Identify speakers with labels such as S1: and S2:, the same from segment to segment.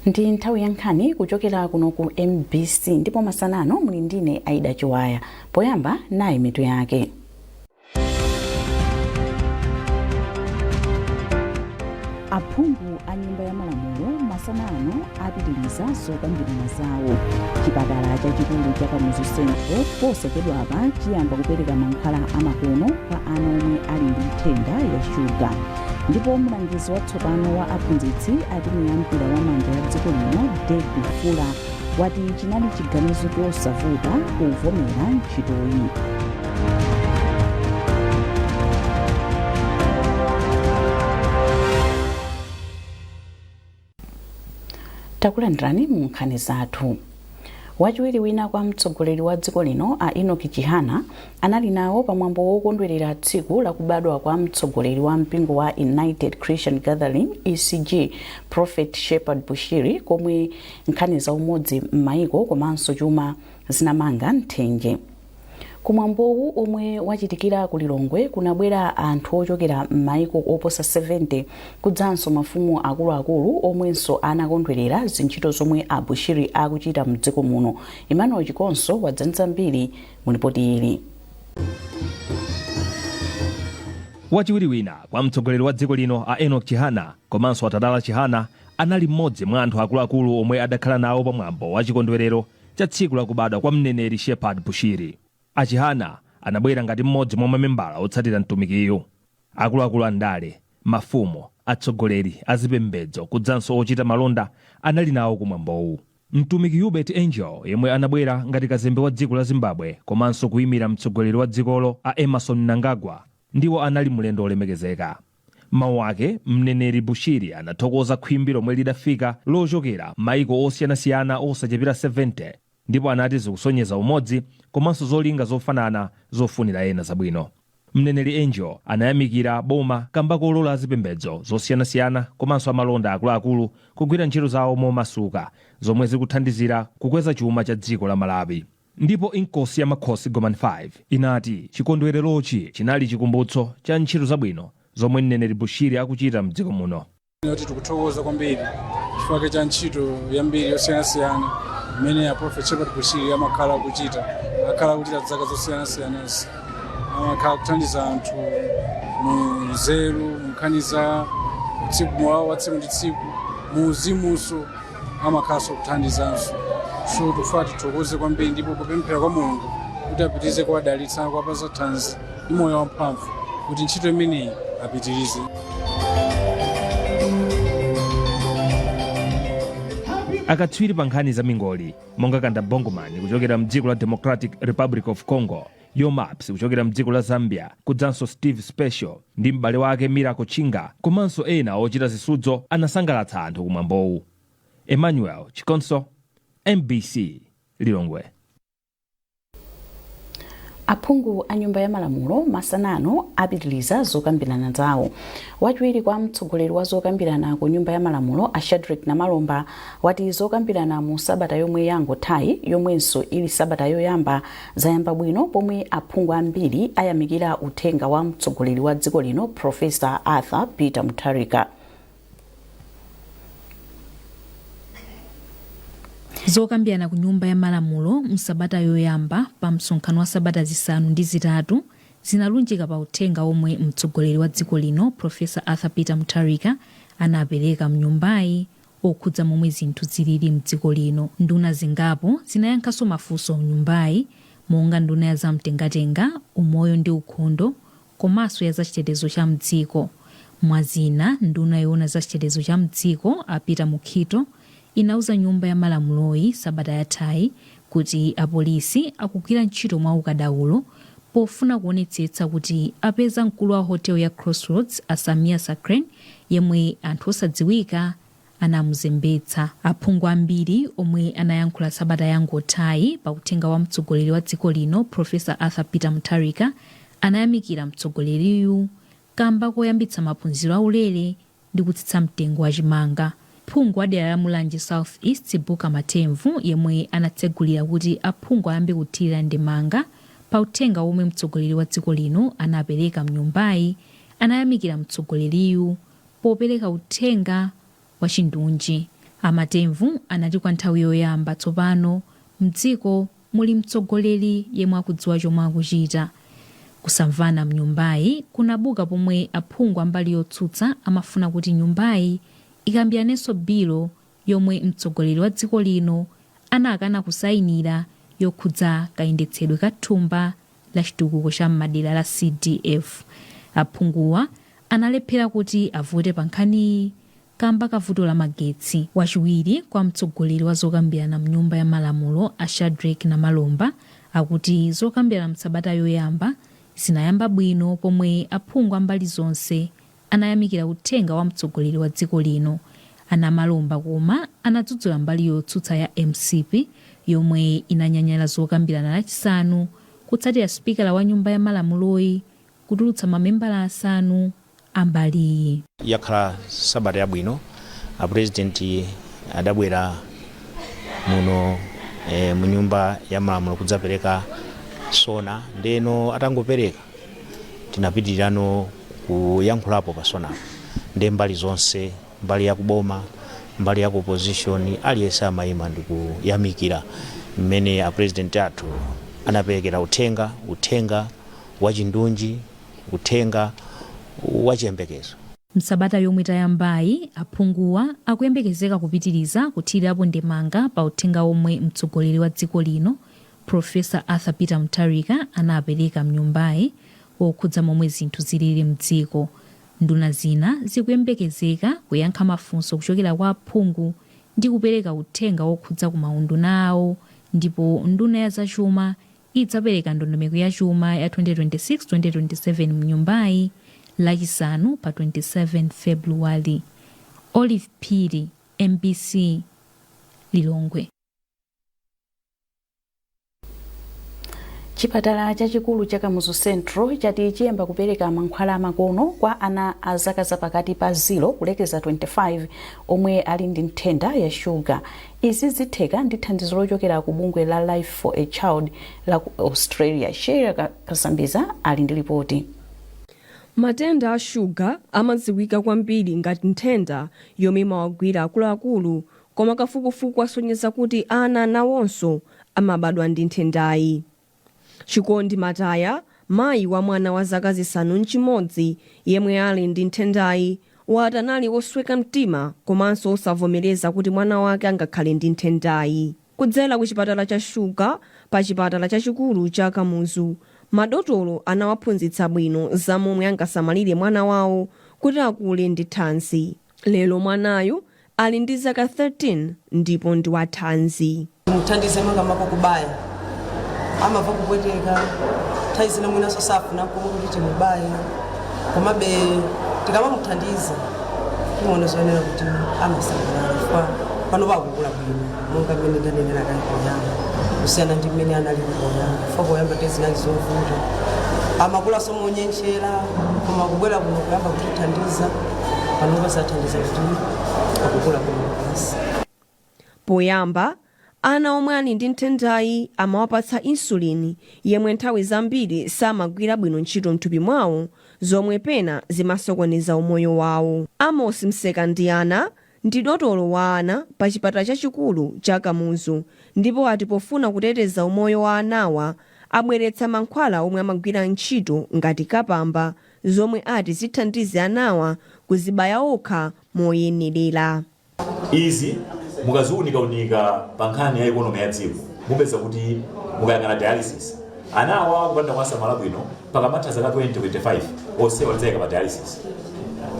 S1: Ndi nthawi ya nkhani kuchokera kuno ku MBC, ndipo masana ano muli ndine Aida Chiwaya. Poyamba nayi mitu yake. Aphungu a Nyumba ya Malamulo masana ano apitiriza zokambirana zawo. Chipatala chachikulu cha Kamuzu Central posachedwapa chiyamba kupereka mankhwala amakono kwa ana omwe ali ndi nthenda ya shuga. Ndipo mlangizi watsopano wa aphunzitsi a timu ya mpira wa manja ya dziko lino, Debbie Fuller, wati chinali chiganizo chosavuta kuvomera ntchitoyi. Takulandirani mu nkhani zathu. Wachiwiri wina kwa mtsogoleri wa dziko lino, a Enoch Chihana, anali nawo pamwambo wokondwerera tsiku lakubadwa kwa mtsogoleri wa mpingo wa United Christian Gathering, ECG, Prophet Shepherd Bushiri, komwe nkhani za umodzi m'mayiko komanso chuma zinamanga nthenje. Kumwambowu, omwe wachitikira ku Lilongwe, kunabwera anthu ochokera m'mayiko oposa 70 kudzanso mafumu akuluakulu omwenso anakondwerera zintchito zomwe a Bushiri akuchita mdziko muno. Emmanuel Chikonso wadza ndi zambiri mu lipoti ili.
S2: Wachiwiri wina kwa mtsogoleri wa dziko lino, a Enoch Chihana, komanso a Tadala Chihana anali mmodzi mwa anthu akuluakulu omwe adakhala nawo pamwambo wa chikondwerero cha tsiku lakubadwa kwa mneneri Shepherd Bushiri. A Chihana anabwera ngati mmodzi mwa mamembala otsatira mtumikiyu. Akuluakulu a ndale, mafumu, atsogoleri azipembedzo kudzanso ochita malonda anali nawo kumwambowu. Mtumiki Uebert Angel, yemwe anabwera ngati kazembe wa dziko la Zimbabwe komanso kuimira mtsogoleri wa dzikolo a Emmerson Mnangagwa, ndiwo anali mlendo olemekezeka. M'mawu ake, mneneri Bushiri anathokoza khwimbi lomwe lidafika lochokera maiko osiyanasiyana osachepera 70 ndipo anati zikusonyeza umodzi komanso zolinga zofanana zofunira ena zabwino. Mneneri Angel anayamikira boma kamba kolola azipembedzo zosiyanasiyana komanso amalonda akuluakulu kugwira ntchito zawo momasuka, zomwe zikuthandizira kukweza chuma cha dziko la Malawi. Ndipo Inkosi ya Makhosi Gomani 5 inati chikondwererochi chinali chikumbutso cha ntchito zabwino zomwe mneneri Bushiri akuchita mdziko muno.
S3: Kuti tikuthokoza kwambiri chifukwa cha ntchito yambiri yosiyanasiyana imene a Prophet Shepherd Bushiri amakhala akuchita, akhala akuchita zaka zosiyanasiyanazi. Amakhala kuthandiza anthu mu nzeru, mu nkhani za tsiku, moyo wa tsiku ndi tsiku, mu uzimunso amakhalanso kuthandizanso. So tikufuna tithokoze kwambiri ndipo kupemphera kwa Mulungu kuti apitirize kuwadalitsa, kuwapatsa thanzi ndi moyo wamphamvu kuti ntchito imeneyi apitirize.
S2: Akatswiri pa nkhani za mingoli monga Kanda Bongomani kuchokera mdziko la Democratic Republic of Congo, Yo Maps kuchokera mdziko la Zambia, kudzanso Steve Special ndi m'bale wake Miracle Chinga komanso ena ochita zisudzo anasangalatsa anthu kumwambowu. Emmanuel Chikonso, MBC, Lilongwe.
S1: Aphungu a Nyumba ya Malamulo masana ano apitiriza zokambirana zawo. Wachiwiri kwa mtsogoleri wa zokambirana ku Nyumba ya Malamulo, a Shadric Namalomba, wati zokambirana mu sabata yomwe yangothayi, yomwenso ili sabata yoyamba, zayamba bwino pomwe aphungu ambiri ayamikira uthenga wa mtsogoleri wa dziko lino, Professor Arthur Peter Mutharika.
S4: Zokambirana ku Nyumba ya Malamulo msabata yoyamba pa msonkhano wa sabata 8 zinalunjika pa uthenga omwe mtsogoleri wa dziko lino, Professor Arthur Peter Mutharika, anapereka mnyumbayi okhudza momwe zinthu zilili mdziko lino. Nduna zingapo zinayankhanso mafunso mnyumbayi monga nduna ya zamtengatenga, umoyo ndi ukhondo komanso ya zachitetezo cha mdziko. Mwa zina, nduna yoona za chitetezo cha mdziko a Peter Mukhito inauza nyumba ya malamuloyi sabata yathayi kuti apolisi akugwira ntchito mwa ukadaulo pofuna kuonetsetsa kuti apeza mkulu wa hotel ya Crossroads a Sameer Saqlain yemwe anthu osadziwika anamuzembetsa. Aphungu ambiri omwe anayankhula sabata yangothayi pa uthenga wa mtsogoleri wa dziko lino Professor Arthur Peter Mutharika anayamikira mtsogoleriyu kamba koyambitsa maphunziro aulere ndi kutsitsa mtengo wa chimanga. Phungu wa dera la Mulanje South East Buka Matemvu yemwe anatsegulira kuti aphungu ayambe kuthirira ndemanga pa uthenga womwe mtsogoleri wa dziko lino anapereka mnyumbayi anayamikira mtsogoleriyu popereka uthenga wachindunji. A Matemvu anati kwa nthawi yoyamba tsopano mdziko muli mtsogoleri yemwe akudziwa chomwe akuchita. Kusamvana mnyumbayi kunabuka pomwe aphungu ambali yotsutsa amafuna kuti nyumbayi ikambiranenso bilo yomwe mtsogoleri wa dziko lino anakana kusayinira yokhudza kayendetsedwe ka thumba la chitukuko cha m'madera la CDF. Aphunguwa analephera kuti avote pa nkhaniyi kamba ka vuto la magetsi. Wachiwiri kwa mtsogoleri wa zokambirana mnyumba ya malamulo a Shadreck Namalomba akuti zokambirana msabata yoyamba zinayamba bwino pomwe aphungu ambali zonse anayamikira uthenga wa mtsogoleri wa dziko lino. A Namalomba koma anadzudzula mbali yotsutsa ya MCP yomwe inanyanyala zokambirana Lachisanu kutsatira sipikala wa nyumba ya malamuloyi kutulutsa mamembala asanu ambaliyi.
S5: Yakhala sabata yabwino. Apurezidenti adabwera muno mu nyumba ya malamulo kudzapereka SONA. Ndeno atangopereka, tinapitirirano kuyankhulapo pa SONApo. Nde mbali zonse, mbali ya kuboma, mbali ya ku opposition, aliyense amayima ndikuyamikira mmene apurezidenti athu anaperekera uthenga, uthenga wachindunji, uthenga wachiyembekezo.
S4: Msabata yomwe tayambayi, aphunguwa akuyembekezeka kupitiriza kuthirirapo ndemanga pa uthenga omwe mtsogoleri wa dziko lino Professor Arthur Peter Mutharika anapereka mnyumbayi wokhudza momwe zinthu zilili mdziko. Nduna zina zikuyembekezeka kuyankha mafunso kuchokera kwa aphungu ndi kupereka uthenga wokhudza ku maunduna awo, ndipo nduna ya zachuma idzapereka ndondomeko ya chuma ya 2026-2027 mnyumbayi Lachisanu pa 27 February. Olive Phiri, MBC, Lilongwe.
S1: Chipatala chachikulu cha Kamuzu Central chati chiyamba kupereka mankhwala amakono kwa ana a zaka zapakati pa 0 kulekeza 25 omwe ali ndi nthenda ya shuga. Izi zitheka ndi thandizo lochokera ku bungwe la Life for a Child la ku Australia. Sheila Kasambiza ali ndi lipoti.
S6: Matenda a shuga amadziwika kwambiri ngati nthenda yomwe imawagwira akuluakulu, koma kafukufuku asonyeza kuti ana nawonso amabadwa ndi nthendayi. Chikondi Mataya, mayi wa mwana wa zaka 6 yemwe ali ndi nthendayi, wati anali osweka mtima komanso osavomereza kuti mwana wake angakhale ndi nthendayi. Kudzera ku chipatala cha shuga pa chipatala chachikulu cha Kamuzu, madotolo anawaphunzitsa bwino za momwe angasamalire mwana wawo kuti akule ndi thanzi. Lero mwanayu ali ndi zaka 13 ndipo ndi wathanzi.
S7: Muthandize makamaka kubaya, amava kupweteka. Nthawi zina mwinanso safuna komwe kuti timubaye, komabe tikamamuthandiza timaona zoyenera kuti amasangalala, chifukwa pano pakukula bwino monga mmene ndanenera kale poyamba, kusiyana ndi mmene anali poyamba, chifukwa poyamba zinali zovuta, amakulaso monyenchera, koma kubwera kuno kuyamba kutithandiza panopa zathandiza kuti akukula bwino basi.
S6: Poyamba, ana omwe ali ndi nthendayi amawapatsa insulin yemwe nthawi zambiri samagwira bwino ntchito mthupi mwawo, zomwe pena zimasokoneza umoyo wawo. Amos Msekandiana ndi dotolo wa ana pa chipatala chachikulu cha Kamuzu ndipo ati pofuna kuteteza umoyo wa anawa, abweretsa mankhwala omwe amagwira ntchito ngati kapamba, zomwe ati zithandize anawa kuzibaya okha moyenerera.
S8: Izi mukaziunikaunika pa nkhani ya economy ya dziko, mupeza kuti mukayang'ana dialysis, anawa kupanda kuwasamala bwino, pakamatha zaka 20 25 onsewa lidzayika pa dialysis.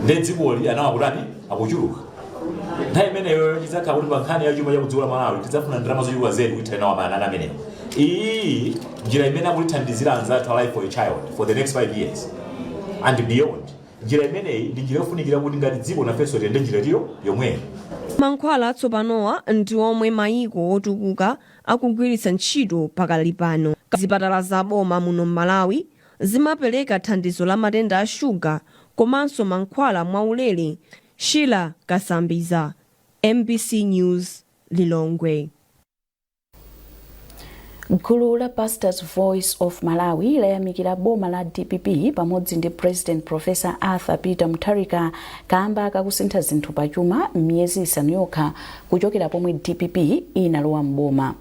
S8: Nde dzikoli anawa akutani? Akuchuluka. Nthawi imeneyo tidzakhala kuti pa nkhani ya chuma cha kudziko la Malawi tidzafuna ndalama zochuluka zedi kuti nawo ana amenewo. Iyi njira imene akutithandizira anzathu a Life for a Child for the next 5 years and beyond, njira imeneyi ndi njira yofunikira kuti ngati dziko nafenso tiyende njira tiyo yomweyo.
S6: Mankhwala atsopanowa ndi omwe mayiko otukuka akugwiritsa ntchito pakali pano. Zipatala za boma muno m'Malawi zimapereka thandizo la matenda a shuga komanso mankhwala mwaulere. Sheila Kasambiza, MBC News, Lilongwe.
S1: Gulu la Pastors Voice of Malawi layamikira boma la DPP pamodzi ndi President Professor Arthur Peter Mutharika kamba kakusintha zinthu pachuma m'miyezi 5 yokha kuchokera pomwe DPP inalowa mboma.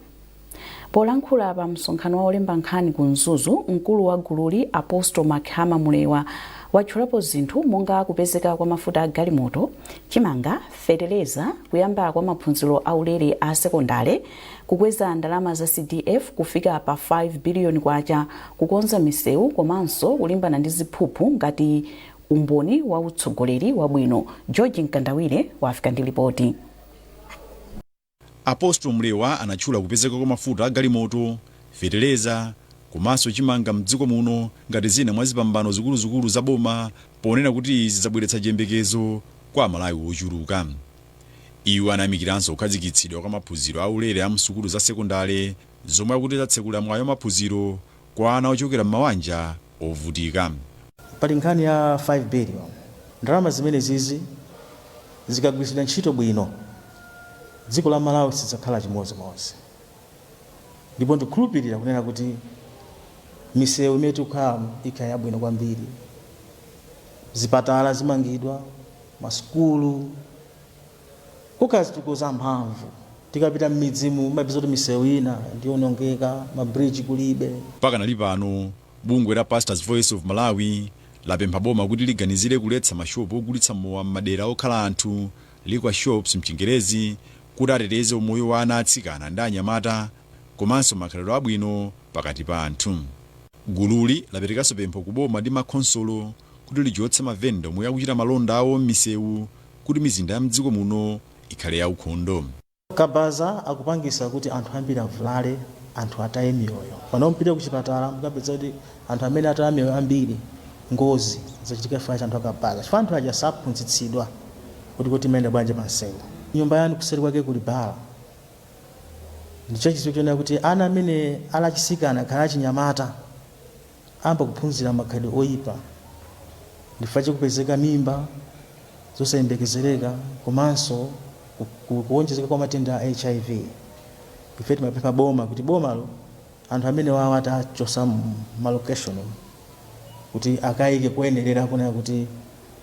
S1: Polankhula pa msonkhano wa olemba nkhani ku Mzuzu, mkulu wa gululi Apostle Makhama Mulewa watchulapo zinthu monga kupezeka kwa mafuta a galimoto, chimanga, feteleza, kuyamba kwa maphunziro aulere a sekondale, kukweza ndalama za CDF kufika pa 5 biliyoni kwacha, kukonza misewu komanso kulimbana ndi ziphuphu ngati umboni wa utsogoleri wabwino. George Mkandawire wafika ndi ripoti.
S9: Apostle Mulewa anatchula kupezeka kwa mafuta a galimoto, feteleza komanso chimanga mdziko muno ngati zina mwa zipambano zikuluzikulu za boma, ponena kuti izi zabweretsa chiyembekezo kwa Amalawi ochuluka. Iwo anayamikiranso kukhazikitsidwa kwa maphunziro aulere a msukulu za sekondale, zomwe akuti zatsekula mwayi wa maphunziro kwa ana ochokera m'mabanja ovutika.
S10: Pali nkhani ya 5 billion, ndalama zimene zizi zikagwiritsidwa ntchito bwino, dziko la Malawi sidzakhala chimodzimodzi. Ndipo ndikukhulupirira kunena kuti misewu imene tikukhalamo ikhala yabwino kwambiri, zipatala zimangidwa, masukulu, kukhala zitukuko zamphamvu. Tikapita m'midzimu mumapeza kuti misewu ina ndiyonongeka, mabridge kulibe.
S9: Pakanali pano, bungwe la Pastors Voice of Malawi lapempha boma kuti liganizire kuletsa mashopu ogulitsa mowa m'madera okhala anthu, liquor shops mchingerezi, kuti ateteze umoyo wa ana atsikana ndi anyamata komanso makhalidwe abwino pakati pa anthu. Gululi laperekanso pempho ku boma ndi makhonsolo kuti lichotse mavenda omwe akuchita malonda awo m'misewu kuti mizinda ya mdziko muno ikhale yaukhondo.
S10: Kabaza akupangisa kuti anthu ambiri avulale, anthu ataye miyoyo. Pano mupite kuchipatala mukapeza kuti anthu amene ataya miyoyo ambiri, ngozi zachitika chifukwa cha anthu akabaza, chifukwa anthu aja saphunzitsidwa kuti mayenda bwanji pa msewu. Nyumba yanu kuseri kwake kuli bala, ndicho chidziwitso chonena kuti ana amene ali achisikana khala achinyamata ayamba kuphunzira makhalidwe oyipa, ndifukwa chikupezeka mimba zosayembekezereka komanso kuwonjezeka kwa matenda a HIV. Ife timapempha boma kuti bomalo anthu amene wawo atachosa malocation kuti akayike kuyenerera kunena kuti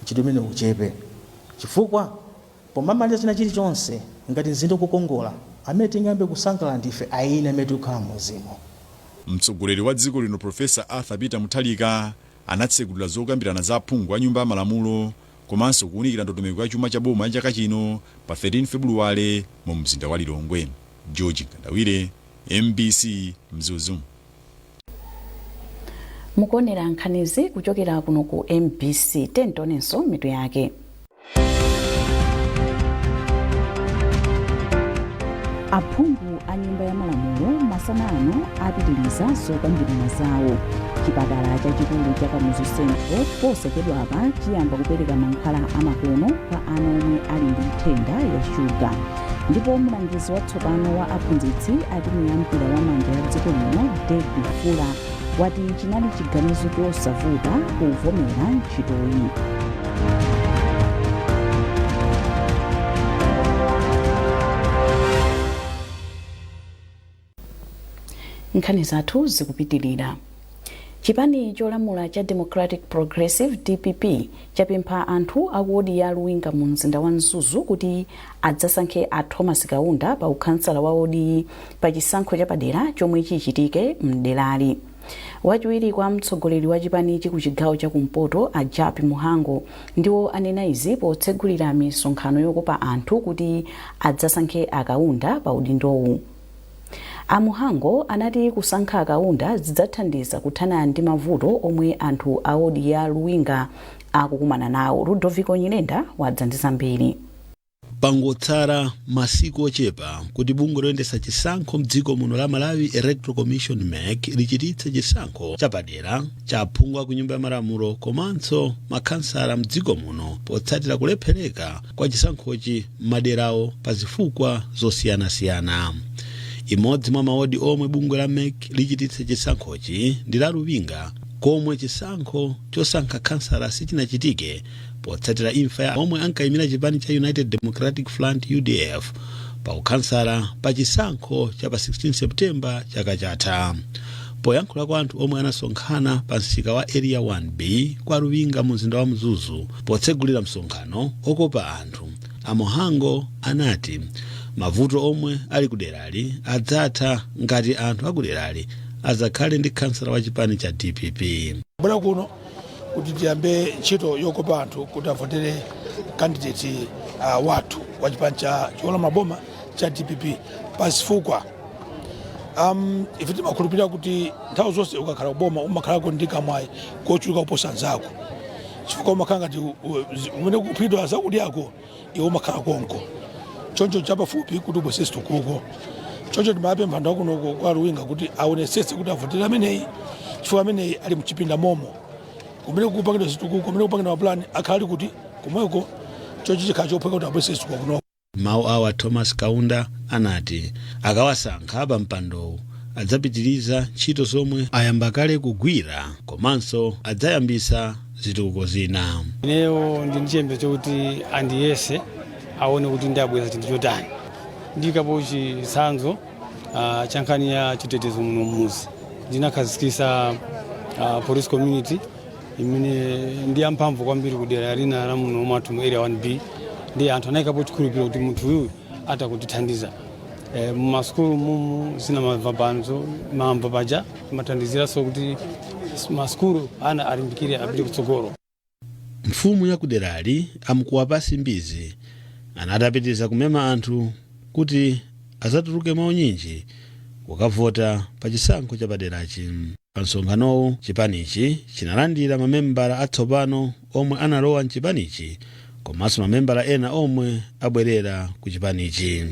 S10: mchitidwe umene uchepe, chifukwa pomamaliza china chilichonse ngati mzinda ukukongola, amene tingambe kusangalala ndife aine amene tikukhala m'mudzimo.
S9: Mtsogoleri wa dziko lino Professor Arthur Peter Mutharika anatsekulira zokambirana za aphungu a nyumba ya malamulo komanso kuwunikira ndondomeko ya chuma cha boma ya chaka chino pa 13 Februwale mu mzinda wa Lilongwe. George Mkandawire, MBC, Mzuzu.
S1: Mukuonera nkhanizi kuchokera kuno ku MBC. Tentonenso mitu yake. Aphungu a nyumba ya malamulo masana ano apitiriza zokambirana zawo. Chipatala chachikulu cha Kamuzu Central posachedwapa chiyamba kupereka mankhwala amakono kwa ana omwe ali ndi nthenda ya shuga. Ndipo mlangizi watsopano wa aphunzitsi a timu ya mpira wa manja ya dziko lino, David Fuller, wati chinali chiganizo chosavuta kuvomera ntchitoyi. Nkhani zathu zikupitirira. Chipani cholamula cha Democratic Progressive, DPP, chapempha anthu aku wodi ya Luwinga mu mzinda wa Mzuzu kuti adzasankhe a Thomas Kaunda pa ukhansala wa wodiyi pa chisankho chapadera chomwe chichitike mderali. Wachiwiri kwa mtsogoleri wa chipanichi ku chigawo cha kumpoto, a Jappie Mhango, ndiwo anena izi potsegulira misonkhano yokopa anthu kuti adzasankhe a Kaunda pa udindowu. A Mhango anati kusankha a Kaunda zidzathandiza kuthana ndi mavuto omwe anthu a wodi ya Luwinga akukumana nawo. Ludovico Nyirenda wadza ndi zambiri.
S11: Pangotsala masiku ochepa kuti bungwe loyendetsa chisankho mdziko muno la Malawi Electoral Commission, MEC, lichititse chisankho chapadera cha aphungu a ku nyumba ya malamulo komanso makhansala mdziko muno, potsatira kulephereka kwa chisankhochi m'maderawo pa zifukwa zosiyanasiyana. Imodzi mwa mawodi omwe bungwe la MEC lichititse chisankhochi ndi la Luwinga, komwe chisankho chosankha khansala sichinachitike potsatira imfa ya omwe ankayimira chipani cha United Democratic Front, UDF, Pa ukhansala pa chisankho cha pa 16 Septemba chaka chatha. Poyankhula kwa anthu omwe anasonkhana pa msika wa Area 1B kwa Ruwinga mu mzinda wa Mzuzu potsegulira msonkhano okopa anthu, a Muhango anati mavuto omwe ali kuderali adzatha ngati anthu akuderali azakhale ndi khansala wa chipani cha DPP.
S12: Bwera kuno kuti tiyambe ntchito yokopa anthu kuti avotere candidate wathu wa chipani cha cholamula boma cha DPP pazifukwa ife timakhulupirira kuti nthawi zonse ukakhala kuboma umakhalako ndi kamwayi kochuluka kuposa anzako, chifukwa umakhala ngati umene kuphidwa zakudyako iwe umakhala konko, choncho chapafupi kuti ubwese chitukuko. Choncho timapempha anthu akunoko kwa Ruwinga kuti aonesese kuti avotere ameneyi, chifukwa ameneyi ali mchipinda momo kumene kupangidwa zitukuko, kumene kupangidwa mapulani, akhala ali kuti komweko, choncho chikhala chophweka kuti abwese chitukuko kunoko.
S11: Mawu awa, Thomas Kaunda anati akawasankha pa mpandowu adzapitiriza ntchito zomwe ayamba kale kugwira komanso adzayambisa zitukuko zina.
S13: Ineyo ndi chiyembekezo chokuti andiyese, aone kuti ndabweza chinthu chotani. Ndikapo chitsanzo cha nkhani ya chitetezo muno mmuzi, ndinakhazikisa police community imene ndi yamphamvu kwambiri kudera lina la muno mwathu mu Area 1B, ndi anthu anayikapo chikhulupiriro kuti munthu uyu atakutithandiza. Mumasukulu mumu zina mamva pano mamva paja mathandiziranso kuti masukulu ana alimbikire apite kutsogolo.
S11: Mfumu ya kuderali Amkuwapasi Mbizi anati apitiriza kumema anthu kuti azatuluke mwaunyinji kukavota pa chisankho chapaderachi. Pa msonkhanowu, chipanichi chinalandira mamembala atsopano omwe analowa mchipanichi komanso mamembala ena omwe abwerera ku chipanichi.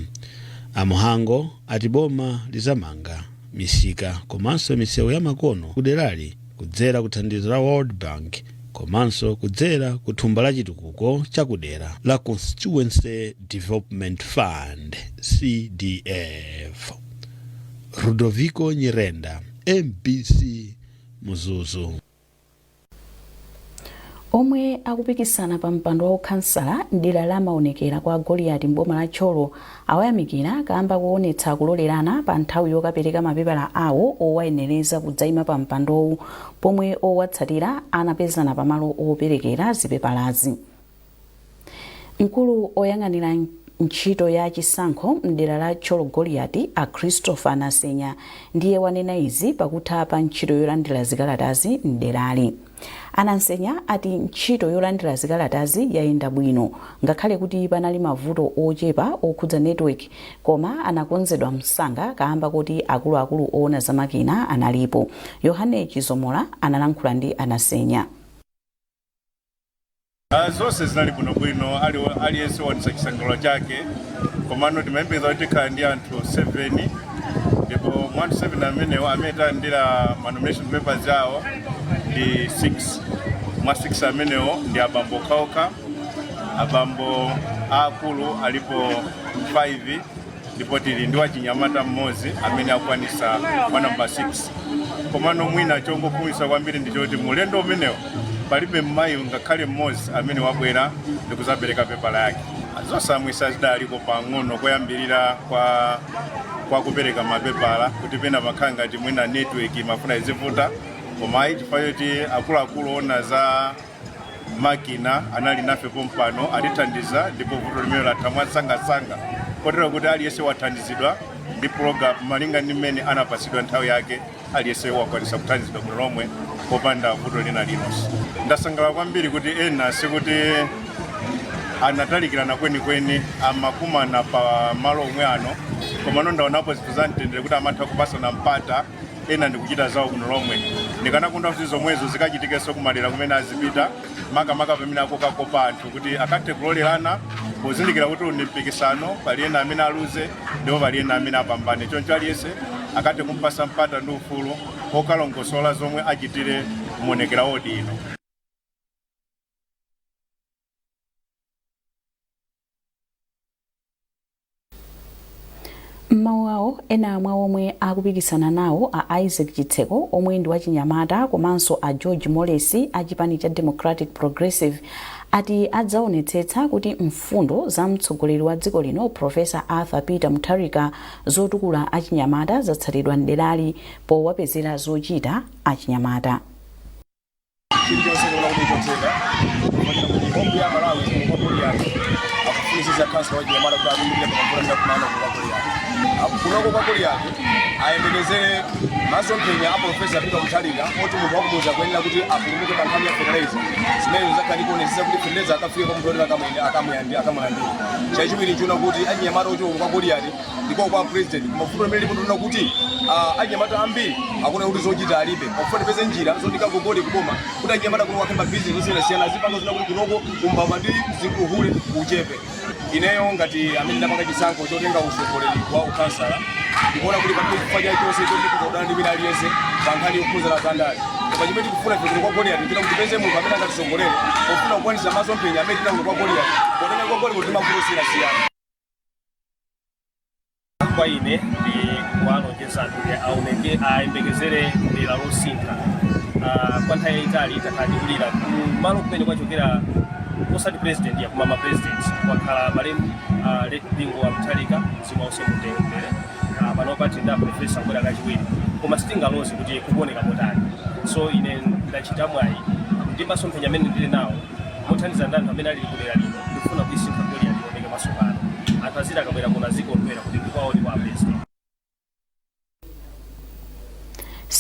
S11: Amuhango ati boma lizamanga misika komanso misewu ya makono kuderali kudzera ku thandizo la World Bank komanso kudzera ku thumba la chitukuko chakudera la Constituency Development Fund, CDF. Rudoviko Nyirenda, MBC, Mzuzu.
S1: Omwe akupikisana pa mpando wa ukhansala mdera la Maonekera kwa Goliati mboma la Thyolo awayamikira kamba kuonetsa kulolerana pa nthawi yokapereka mapepala awo owayenereza kudzayima pa mpandowu, pomwe owatsatira anapezana pamalo operekera zipepalazi. Mkulu oyang'anira ntchito ya chisankho mdera la Thyolo Goliati, a Christopher Nasenya, ndiye wanena izi pakutha pa ntchito yolandira zikalatazi mderali. Anasenya ati ntchito yolandira zikalatazi yayenda bwino ngakhale kuti panali mavuto ochepa okhudza network, koma anakonzedwa msanga kamba kuti akuluakulu oona zamakina analipo. Yohane Chizomola analankhula ndi Anasenya.
S14: Zonse zinali bwinobwino, aliyense waonetsa chisangalalo chake, komano timayembekeza kuti tikhala ndi anthu 7, ndipo mwa anthu 7 amenewo, amene talandira ma nomination papers awo ndi 6. Mwa 6 amenewo ndi abambo okhaokha, abambo aakulu alipo 5, ndipo tili ndi wachinyamata mmodzi amene akwanisa wa namba 6. Komano mwina chongokhumudwitsa kwambiri ndi choti mulendo umenewo palibe mmayi ngakhale mmodzi amene wabwera ndi kuzapereka pepala yake. Zosamwisa zidaliko pang'ono koyambirira kwa kupereka mapepala, kuti pena makhala ngati mwina network imafuna izivuta, koma ayi, chifukwa choti akuluakulu ona za makina anali nafe pompano, atithandiza ndipo vuto limene latha mwansangasanga, kotero kuti aliyense wathandizidwa ndi program malinga ndi mmene anapasidwa nthawi yake. Aliyense wakwanisa kuthandizidwa bwino lomwe popanda vuto lina lilonse. Ndasangalala kwambiri kuti ena sikuti anatalikirana kwenikweni, amakumana pa malo omwe ano, komano ndaonapo zinthu za mtendere kuti amatha kupasana mpata, ena ndikuchita zawo bwino lomwe. Ndikanakonda kuti zomwezo zikachitikenso kumadera kumene azipita, makamaka pamene akukakopa anthu, kuti akathe kulolerana pozindikira kuti uwu ndi mpikisano, pali ena amene aluze ndipo pali ena amene apambane. Choncho aliyense akathe kumpasa mpata ndi ufulu okalongosola zomwe achitire Muonekera wodi ino.
S1: M'mawu awo, ena mwa omwe akupikisana nawo, a Isaac Chitseko omwe ndi wachinyamata komanso a George Molesi a chipani cha Democratic Progressive, Ati adzaonetsetsa kuti mfundo za mtsogoleri wa dziko lino Professor Arthur Peter Mutharika zotukula achinyamata zatsatidwa mderali powapezera zochita achinyamata.
S15: Chilichonse kuona kuti chotheka kuti hope ya Malawi kwa Goliati akufunisisa khansala wa chinyamata kuti atumikire pakamvula kumano kwa Goliati kunoko kwa Goliati ayembekezere masomphenya a Professor Peter Mutharika oti munthu wakumuza kuyenera kuti apulumuke pa nkhani ya fertilizer, zimene zakhale kuonetsetsa kuti fertilizer akafike kwa munthu oti akamulandire. Chachiwiri nchiona kuti achinyamata ochoka kwa Goliati ndiko kwa president, koma vuto limene lipo ndiona kuti achinyamata ambiri akuona kuti zochita alibe. Pakufuna tipeze njira zoti kagogole kuboma kuti achinyamata kuno wakhemba business zosiyanasiyana azipanga zina kuti kunoko umbava ndi uhule uchepe. Ineyo ngati amene ndapanga chisankho chotenga utsogoleri wa ukhansala, ndikuona kuti palibe chifukwa chachonse choti tikudana ndi wina aliyense pa nkhani yokhuzana za ndale, koma chimene tikufuna ife kuno kwa Goliati ndikuti tipeze munthu amene angatisogolere pofuna kukwanitsa masomphenya amene tinakuno kwa Goliati, potenga kwa Goliati kuti mavuto osiyanasiyana.
S16: Kwa ine ndi kuwalonjeza anthu kuti aoneke ayembekezere dera losintha. Kwa nthawi yayitali takhala tikulira kumalo kumene kwachokera osati president ya koma ma president kwakhala malemu late Bingu wa Mutharika, mzimu wauze mutendere. Panopa tili ndi professor kubwera kachiwiri, koma sitingaloze kuti kukuoneka motani. So ine ndachita mwayi ndi masomphenya amene ndili nawo mothandiza ndi anthu amene ali kudera lino, ndikufuna kuisintha Goliati ioneke masopano, anthu aziti akabwera kuno azikondwera kuti ndikwawo ndi kwa president.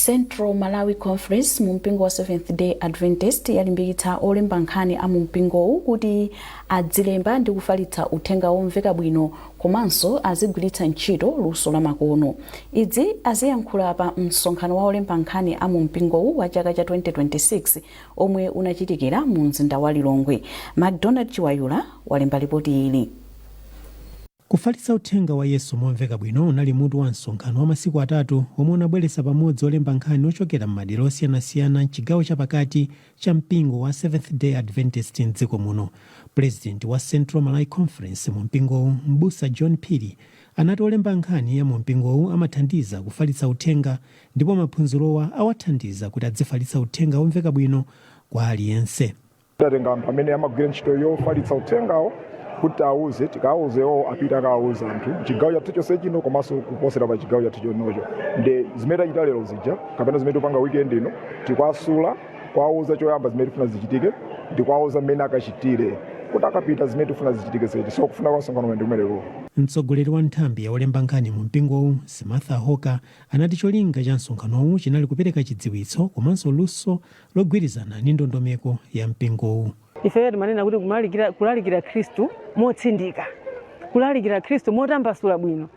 S1: Central Malawi Conference mu mpingo wa Seventh Day Adventist yalimbikitsa olemba nkhani a mu mpingowu kuti adzilemba ndi kufalitsa uthenga womveka bwino komanso azigwiritsa ntchito luso la makono. Izi aziyankhula pa msonkhano wa olemba nkhani a mu mpingowu wa chaka cha 2026 omwe unachitikira mu mzinda wa Lilongwe. MacDonald Chiwayula walemba lipoti ili.
S17: Kufalitsa uthenga wa Yesu momveka bwino unali mutu wa msonkhano wa masiku atatu omwe unabweretsa pamodzi olemba nkhani ochokera m'madera osiyanasiyana mchigawo chapakati cha mpingo wa Seventh Day Adventist mdziko muno. Pulezidenti wa Central Malawi Conference mu mpingowu, M'busa John Phiri, anati olemba nkhani ya mu mpingowu amathandiza kufalitsa uthenga ndipo maphunzirowa awathandiza kuti adzifalitsa uthenga womveka bwino kwa aliyense.
S18: Tatenga anthu amene amagwira ntchito yofalitsa uthengawo kuti tiawuze, tikawauze iwowo apite akawauze anthu mchigawo chathu chonse chino komanso kuposera pa chigawo chathu chinocho. Nde zimene tachita lero zija kapena zimene tikupanga weekend ino, tikuwasula, kuwauza choyamba zimene tifuna zichitike ndi kuwauza mmene akachitire kuti akapita zimene tifuna zichitike ziti. So kufuna kwa msonkhano ndi kumeneko.
S17: Mtsogoleri wa nthambi ya olemba nkhani mu mpingowu, Samantha Hoka, anati cholinga cha msonkhanowu chinali kupereka chidziwitso komanso luso logwirizana ndi ndondomeko ya mpingowu.
S19: Ifeyo timanena kuti kulalikira Khristu motsindika, kulalikira Khristu motambasula bwino.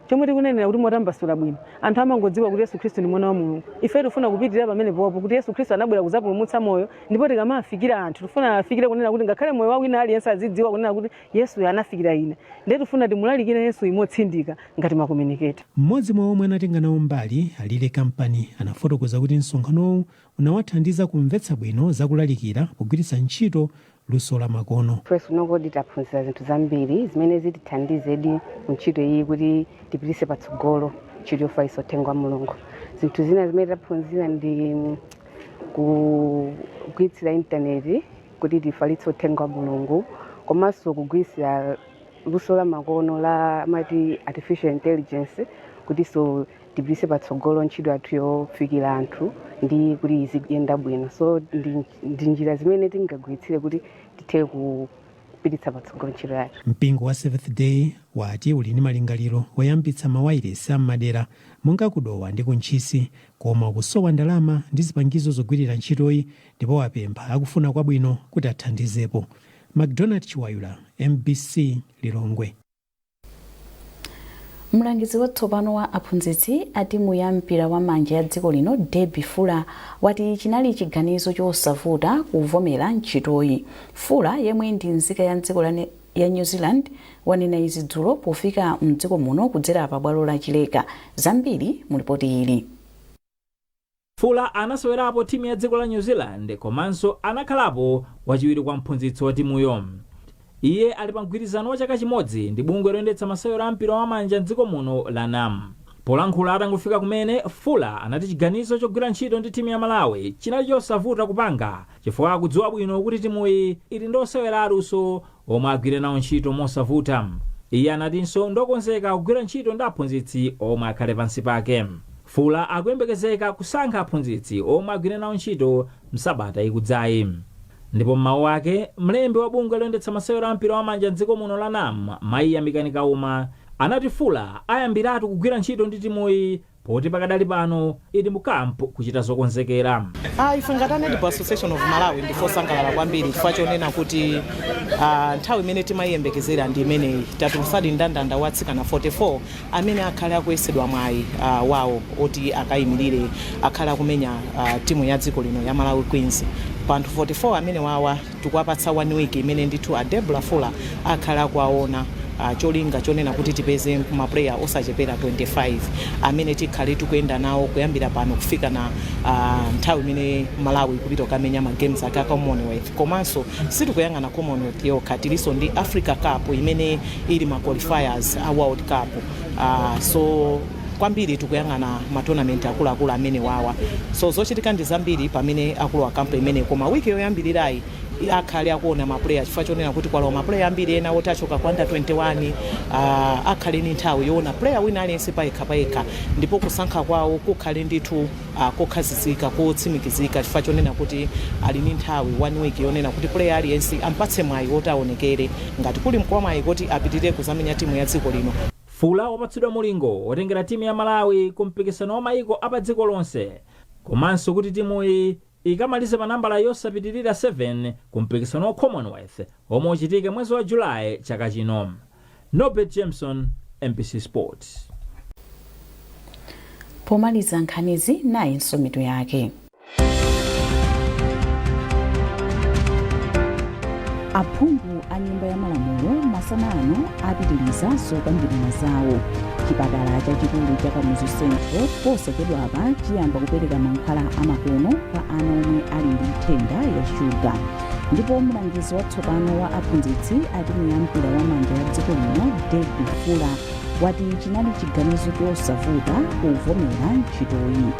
S19: Chomwe tikunenera kuti motambasula bwino, anthu amangodziwa kuti Yesu Khristu ndi mwana wa Mulungu. Ife tifuna kupitirira pamenepopo kuti Yesu Khristu anabwera kudzapulumutsa moyo, ndipo tikamafikira anthu tifuna afikire kunena kuti ngakhale moyo wa wina aliyense azidziwa kunena kuti Yesuyo anafikira ine. Ndiye tifuna timulalikire Yesuyu motsindika ngati makominiketa.
S17: Mmodzi mwa omwe anatenga nawo mbali, Alile Kampani, anafotokoza kuti msonkhanowu unawathandiza kumvetsa bwino za kulalikira pogwiritsa ntchito luso la makono.
S20: Ifenso kunokodi taphunzira zinthu zambiri zimene zitithandizedi ntchito iyi kuti tipititse patsogolo ntchito yofalitsa uthenga wa Mulungu. Zinthu zina zimene taphunzira ndi kugwiritsira intaneti kuti tifalitse uthenga wa Mulungu, komanso kugwiritsira luso la makono la amati artificial intelligence kutinso tipititse patsogolo ntchito yathu yofikira anthu ndi kuti iziyenda bwino. So ndi njira zimene tingagwiritsire kuti tithe kupititsa patsogolo ntchito yathu.
S17: Mpingo wa Seventh Day wati uli ndi malingaliro oyambitsa mawayilesi a m'madera monga ku Dowa ndi ku Ntchisi, koma ukusowa ndalama ndi zipangizo zogwirira ntchitoyi ndipo wapempha akufuna kwabwino kuti athandizepo. MacDonald Chiwayula, MBC, Lilongwe.
S1: Mlangizi watsopano wa aphunzitsi a timu ya mpira wa manja ya dziko lino, Debbie Fuller, wati chinali chiganizo chosavuta kuvomera ntchitoyi. Fuller, yemwe ndi nzika ya dziko la ya New Zealand, wanena izi dzulo pofika mdziko muno kudzera pa bwalo la Chileka. Zambiri mu lipoti ili.
S21: Fuller anasewerapo timu ya dziko la New Zealand komanso anakhalapo wachiwiri kwa mphunzitsi wa timuyo. Iye ali pa mgwirizano wa chaka chimodzi ndi bungwe loyendetsa masewero a mpira wa manja mdziko muno la NAM. Polankhula atangofika kumene, Fula anati chiganizo chogwira ntchito ndi timu ya Malawi chinali chosavuta kupanga chifukwa akudziwa bwino kuti timuyi ili ndi osewera aluso omwe agwire nawo ntchito mosavuta. Iye anatinso ndokonzeka kugwira ntchito ndi aphunzitsi omwe akhale pansi pake. Fula akuyembekezeka kusankha aphunzitsi omwe agwire nawo ntchito msabata ikudzayi. Ndipo m'mawu ake, mlembi wa bungwe loyendetsa masewero a mpira wamanja mdziko muno la NAM, Mayi Yamikani Kauma, anati Fula ayambiratu kugwira ntchito ndi timuyi poti pakadali pano ili mu kampu kuchita zokonzekera.
S3: Ife ngati a Netball Association of Malawi ndife osangalala kwambiri chifukwa chonena kuti nthawi imene timayiyembekezera ndi imeneyi. Tatulutsadi mndandanda wa atsikana 44 amene akhale akuyesedwa mwayi wawo oti akayimirire, akhale akumenya timu ya dziko lino ya Malawi Queens. Pa anthu 44 amene wawa tikuwapatsa one week imene ndithu a Debra Fuller akhale akuwaona, cholinga chonena kuti tipeze mapuleya osachepera 25 amene tikhale tikuyenda nawo kuyambira pano kufika na nthawi imene Malawi ikupita kukamenya ma games ake a Commonwealth. Komanso sitikuyang'ana Commonwealth yokha, tilinso ndi Africa Cup imene ili ma qualifiers a World Cup. So kwambiri tikuyang'ana ma tournament akuluakulu amene wawa. So zochitika ndi zambiri pamene akulowa kampu imene, koma wiki yoyambirirayi akhale akuona mapuleya chifukwa chonena kuti kwalowa mapuleya ambiri, ena oti achoka ku under 21. Akhale ni nthawi yoona player wina aliyense payekha payekha, ndipo kusankha kwawo kukhale ndithu kokhazikika, kotsimikizika, chifukwa chonena kuti ali ni nthawi one week yonena kuti player aliyense ampatse mwayi woti aonekere ngati kuli mkwa mwayi kuti apitirire kuzamenya timu ya dziko lino.
S21: Fula wapatsidwa mulingo wotengera timu ya Malawi ku mpikisano wa mayiko apa dziko lonse, komanso kuti timuyi ikamalize pa nambala yosapitirira 7 ku mpikisano wa Commonwealth omwe uchitike mwezi wa Julayi chaka chino. Norbert Jameson, MBC Sports.
S1: Pomaliza nkhanizi, nayinso mitu yake. Aphungu a Nyumba ya Malamulo masana ano apitiriza zokambirana zawo. Chipatala chachikulu cha Kamuzu Central posachedwapa chiyamba kupereka mankhwala amakono kwa ana omwe ali ndi nthenda ya shuga. Ndipo mlangizi watsopano wa aphunzitsi a timu ya mpira wa manja ya dziko lino, Debbie Fuller, wati chinali chiganizo chosavuta kuvomera ntchitoyi.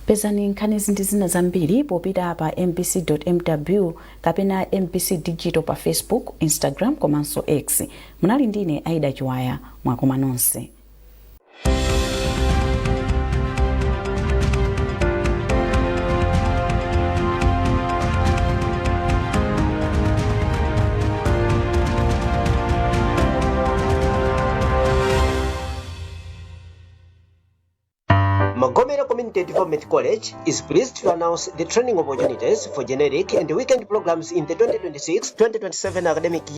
S1: Pezani nkhanizi ndi zina zambiri popita pa mbc.mw kapena MBC Digital pa Facebook, Instagram komanso X. Munali ndine Aida Chiwaya. Mwakoma nonse.
S22: Magomero Community Development College is pleased to announce the training opportunities for generic and weekend programs in the 2026-2027 academic year.